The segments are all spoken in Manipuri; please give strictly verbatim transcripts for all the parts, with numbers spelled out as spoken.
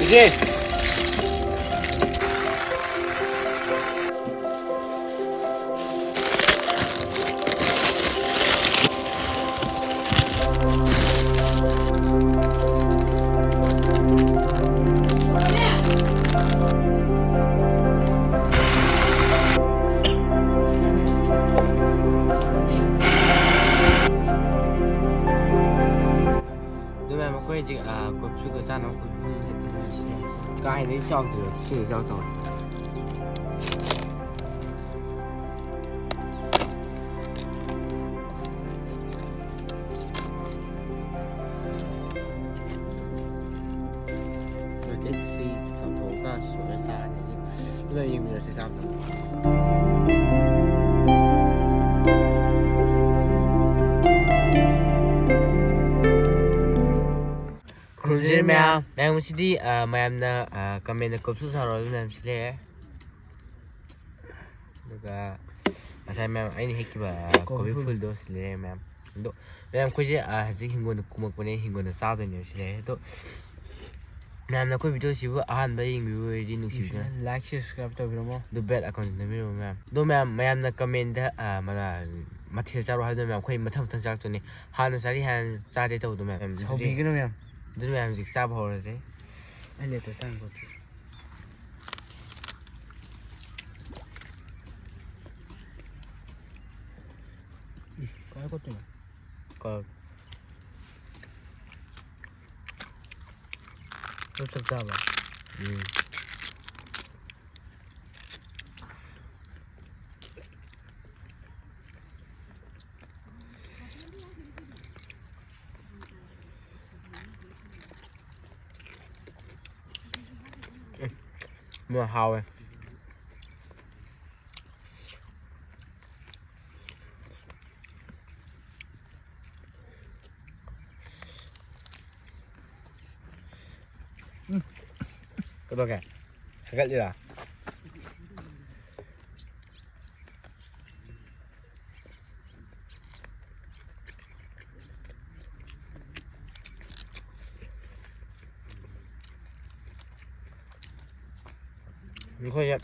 ꯏꯆꯦ꯫ ꯑꯗꯨ ꯃꯌꯥꯝ, ꯑꯩꯈꯣꯏ ꯍꯧꯖꯤꯛ, ꯑ, ꯀꯣꯐꯤꯒ ꯆꯥꯅꯕ ꯀꯣꯐꯤ ꯍꯦꯛꯇ ꯂꯣꯏꯁꯤꯜꯂꯦ꯫ ꯀꯥ ꯍꯦꯟꯅꯗꯤ ꯆꯥꯎꯗ꯭ꯔꯤꯕ, ꯁꯤꯅ ꯏꯆꯥꯎ ꯆꯥꯎꯔꯦ꯫ ꯍꯧꯖꯤꯛ ꯁꯤ ꯆꯥꯝꯊꯣꯛꯑꯒ ꯁꯨꯔ ꯆꯥꯔꯅꯤ꯫ ꯑꯗꯨ ꯌꯦꯡꯃꯤꯟꯅꯔꯁꯤ ꯆꯥꯕꯗꯣ꯫ ꯈꯨꯔꯨꯝꯖꯔꯤ ꯃꯌꯥꯝ꯫ ꯃꯌꯥꯝ, ꯉꯁꯤꯗꯤ, ꯑ, ꯃꯌꯥꯝꯅ, ꯑ, comment ꯀꯣꯐꯤ ꯁꯥꯔꯣ ꯍꯥꯏꯕ ꯃꯌꯥꯝꯁꯤ ꯂꯩꯔꯦ꯫ ꯑꯗꯨꯒ ꯉꯁꯥꯏ ꯃꯌꯥꯝ ꯑꯩꯅ ꯍꯦꯛꯈꯤꯕ, ꯑ, ꯀꯣꯕꯤ ꯀꯣꯕꯤ ꯐꯨꯜ꯫ ꯐꯨꯜꯗꯣ ꯁꯤ ꯂꯩꯔꯦ ꯃꯌꯥꯝ꯫ ꯑꯗꯣ ꯃꯌꯥꯝ, ꯑꯩꯈꯣꯏꯁꯦ, ꯑ, ꯍꯧꯖꯤꯛ ꯍꯤꯡꯒꯣꯜꯗ ꯀꯨꯝꯃꯛꯄꯅꯦ, ꯍꯤꯡꯒꯣꯜꯗ ꯆꯥꯗꯣꯏꯅꯦꯕ ꯁꯤ ꯂꯩꯔꯦ꯫ ꯑꯗꯣ ꯃꯌꯥꯝꯅ ꯑꯩꯈꯣꯏ video ꯁꯤꯕꯨ ꯑꯍꯥꯟꯕ ꯌꯦꯡꯕꯤꯕ ꯑꯣꯏꯔꯗꯤ ꯅꯨꯡꯁꯤꯕꯤꯗꯨꯅ like, share, subscribe ꯇꯧꯕꯤꯔꯝꯃꯣ꯫ ꯑꯗꯨ bell icon ꯅꯝꯕꯤꯔꯝꯃꯣ ꯃꯌꯥꯝ꯫ ꯑꯗꯣ ꯃꯌꯥꯝ, ꯃꯌꯥꯝꯅ comment ꯗ, ꯑ, ꯃꯅꯥ, ꯃꯊꯦꯜ ꯆꯥꯔꯣ ꯍꯥꯏꯕꯗꯣ ꯃꯌꯥꯝ ꯑꯩꯈꯣꯏ ꯃꯊꯪ ꯃꯊꯪ ꯆꯥꯔꯛꯇꯣꯏꯅꯦ꯫ ꯍꯥꯟꯅ ꯆꯥꯔꯤ ꯍꯥꯟꯅ ꯆꯥꯗꯦ ꯇꯧꯕꯗꯣ ꯃꯌꯥꯝ꯫ ꯑꯗꯨꯗꯤ, ꯁꯥꯎꯕꯤꯒꯅꯨ ꯃꯌꯥꯝ꯫ ꯑꯗꯨꯗꯤ ꯃꯌꯥꯝ ꯍꯧꯖꯤꯛ ꯆꯥꯕ ꯍꯧꯔꯁꯦ꯫ ꯑꯩ ꯂꯦꯠꯇ ꯆꯥꯅꯤ ꯀꯣꯐꯤ꯫ ꯀꯃꯥꯏ ꯀꯣꯠꯇꯣꯏꯅꯣ? ꯀꯣ-, ꯆꯞ ꯆꯞ ꯆꯥꯕ꯫ ꯎꯝ꯫ ꯎꯝ, ꯃꯣꯏ ꯍꯥꯎꯋꯦ꯫ ꯎꯝ꯫ ꯀꯩꯗꯧꯒꯦ? ꯍꯥꯏꯒꯠꯂꯤꯔꯥ? ꯑꯩꯈꯣꯏꯁꯦ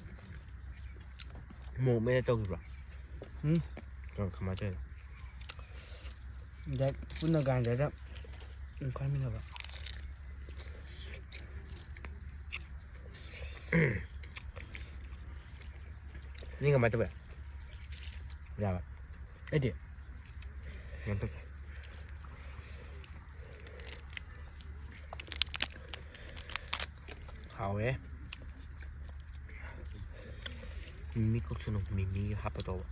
ꯃꯣꯔꯣꯛ ꯃꯦꯠꯂ ꯇꯧꯈꯤꯕ꯭ꯔꯣ? ꯎꯝ꯫ ꯀꯃꯥꯏꯅ ꯇꯧꯔꯤꯅꯣ? ꯗꯥꯏꯔꯦꯛ ꯄꯨꯟꯅ ꯒ꯭ꯔꯥꯏꯟꯗꯔꯗ ꯎꯝ ꯈꯥꯏꯃꯤꯟꯅꯕ꯫ ꯅꯪ ꯀꯃꯥꯏꯅ ꯇꯧꯋꯦ? ꯌꯥꯕ꯫ ꯑꯩꯗꯤ ꯌꯥꯝ ꯇꯧꯋꯦ꯫ ꯍꯥꯎꯋꯦ꯫ ꯃꯤꯃꯤ ꯀꯣꯛꯁꯅꯨ, ꯃꯤꯃꯤꯒ ꯍꯥꯞꯄ ꯇꯧꯕ꯫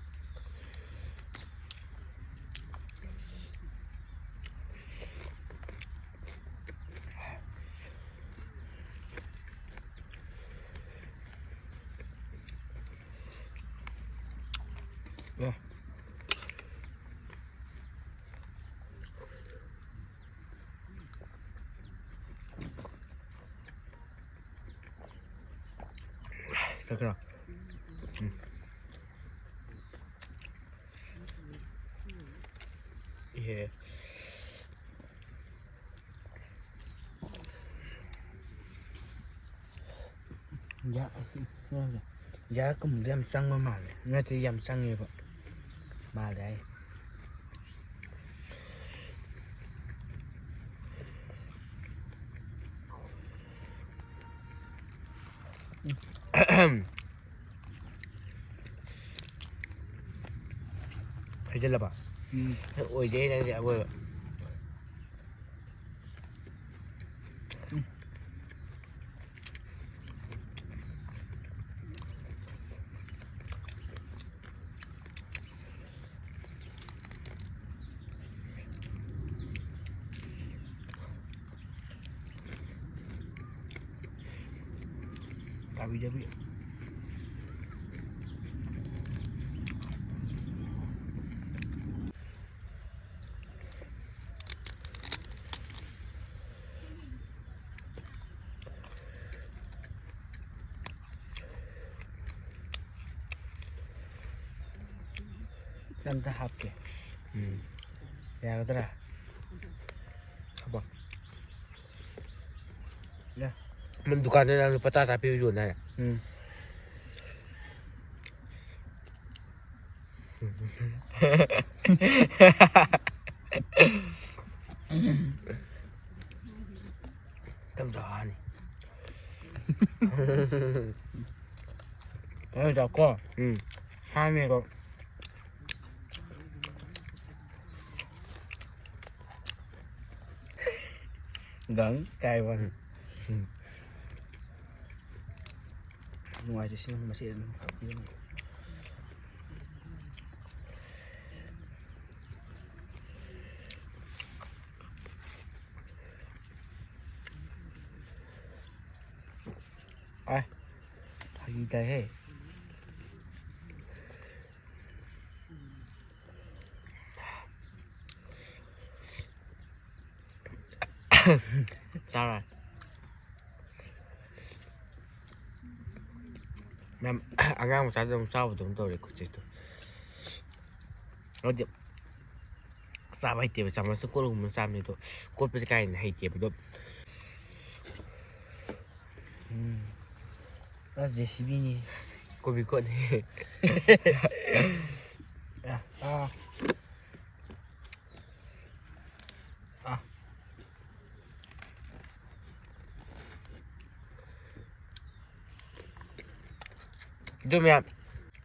ꯑꯦ꯫ ꯆꯠꯈ꯭ꯔꯣ꯫ ꯎꯝ꯫ ꯏꯍꯦ꯫ ꯌꯥ-, ꯌꯥꯔꯛꯀꯨꯝꯕꯗꯤ ꯌꯥꯝ ꯆꯪꯕ ꯃꯥꯜꯂꯦ꯫ ꯅꯠꯇꯦ, ꯌꯥꯝ ꯆꯪꯉꯦꯕ꯫ ꯃꯥꯜꯂꯦ ꯍꯥꯏ꯫ ꯍꯩꯖꯤꯜꯂꯕ? ꯎꯝ꯫ ꯑꯣꯏꯗꯦ ꯅꯪꯗꯤ ꯑꯋꯣꯏꯕ꯫ ꯇꯥꯕꯤꯗꯕꯤ꯫ ꯑꯝꯇ ꯍꯥꯞꯀꯦ꯫ ꯎꯝ꯫ ꯌꯥꯒꯗ꯭ꯔꯥ? ꯍꯥꯞꯄꯣ꯫ ꯌꯥ꯫ ꯅꯪ ꯗꯨꯀꯥꯟꯗ ꯅꯪ ꯂꯨꯄꯥ ꯇꯔꯥ ꯇꯔꯥ ꯄꯤꯕ ꯌꯣꯟ ꯍꯥꯏ? ꯎꯝ꯫ ꯇꯝꯖꯥꯅꯤ꯫ ꯀꯩꯅꯣ ꯇꯧꯀꯣ꯫ ꯎꯝ꯫ ꯍꯥꯟꯅꯤꯀꯣ꯫ ꯒꯪ ꯀꯥꯏꯕ꯫ ꯎꯝ꯫ ꯅꯨꯡꯉꯥꯏꯇꯦ ꯁꯤ ꯃꯁꯤ ꯑꯗꯨꯝ ꯍꯥꯞꯄꯤꯔꯝꯃꯦ꯫ ꯑꯥꯏ꯫ ꯐꯥꯒꯤ ꯇꯥꯏꯍꯦ꯫ ꯆꯥꯔꯣꯏ꯫ ꯃꯌꯥꯝ ꯑꯉꯥꯡ ꯃꯆꯥꯗꯧꯅ ꯆꯥꯕꯗꯧꯅ ꯇꯧꯔꯦ ꯈꯨꯠꯁꯦ꯫ ꯍꯥꯏꯗꯤ ꯆꯥꯕ ꯍꯩꯇꯦꯕ, ꯆꯥꯃꯁꯇ ꯀꯣꯠꯂꯒꯨꯝꯕ ꯆꯥꯕꯅꯤ, ꯑꯗꯣ ꯀꯣꯠꯄꯁꯦ ꯀꯥ ꯍꯦꯟꯅ ꯍꯩꯇꯦꯕ ꯑꯗꯣ꯫ ꯎꯝ꯫ ꯑꯁ, ꯖꯦ ꯁꯤ ꯕꯤꯅꯤ꯫ ꯀꯣꯕꯤ ꯀꯣꯠꯅꯤ꯫ ꯑꯥ꯫ ꯑꯥ꯫ ꯑꯗꯨ ꯃꯌꯥꯝ,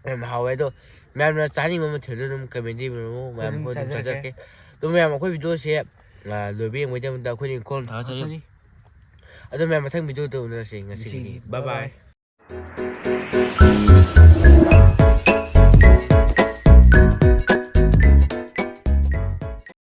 ꯌꯥꯝ ꯍꯥꯎꯋꯦ꯫ ꯑꯗꯣ ꯃꯌꯥꯝꯅ ꯆꯥꯅꯤꯡꯕ ꯃꯊꯦꯜꯗꯣ ꯑꯗꯨꯝ comment ꯏꯕꯤꯔꯝꯃꯣ, ꯃꯌꯥꯝ ꯑꯗꯨꯝ ꯑꯩꯈꯣꯏ ꯑꯗꯨꯝ ꯆꯥꯖꯔꯛꯀꯦ꯫ ꯆꯥꯖꯔꯛꯀꯦ꯫ ꯑꯗꯣ ꯃꯌꯥꯝ ꯑꯩꯈꯣꯏ video ꯁꯦ, ꯑ, ꯂꯣꯏꯕ ꯌꯦꯡꯕꯒꯤꯗꯃꯛꯇ ꯑꯩꯈꯣꯏꯅ ꯏꯈꯣꯝ ꯊꯥꯒꯠꯆꯔꯤ꯫ ꯊꯥꯒꯠꯆꯔꯤ꯫ ꯑꯗꯣ ꯃꯌꯥꯝ ꯃꯊꯪ video ꯗ ꯎꯅꯔꯁꯤ꯫ ꯉꯁꯤꯒꯤꯗꯤ ꯉꯁꯤꯒꯤꯗꯤ bye bye꯫ Bye bye꯫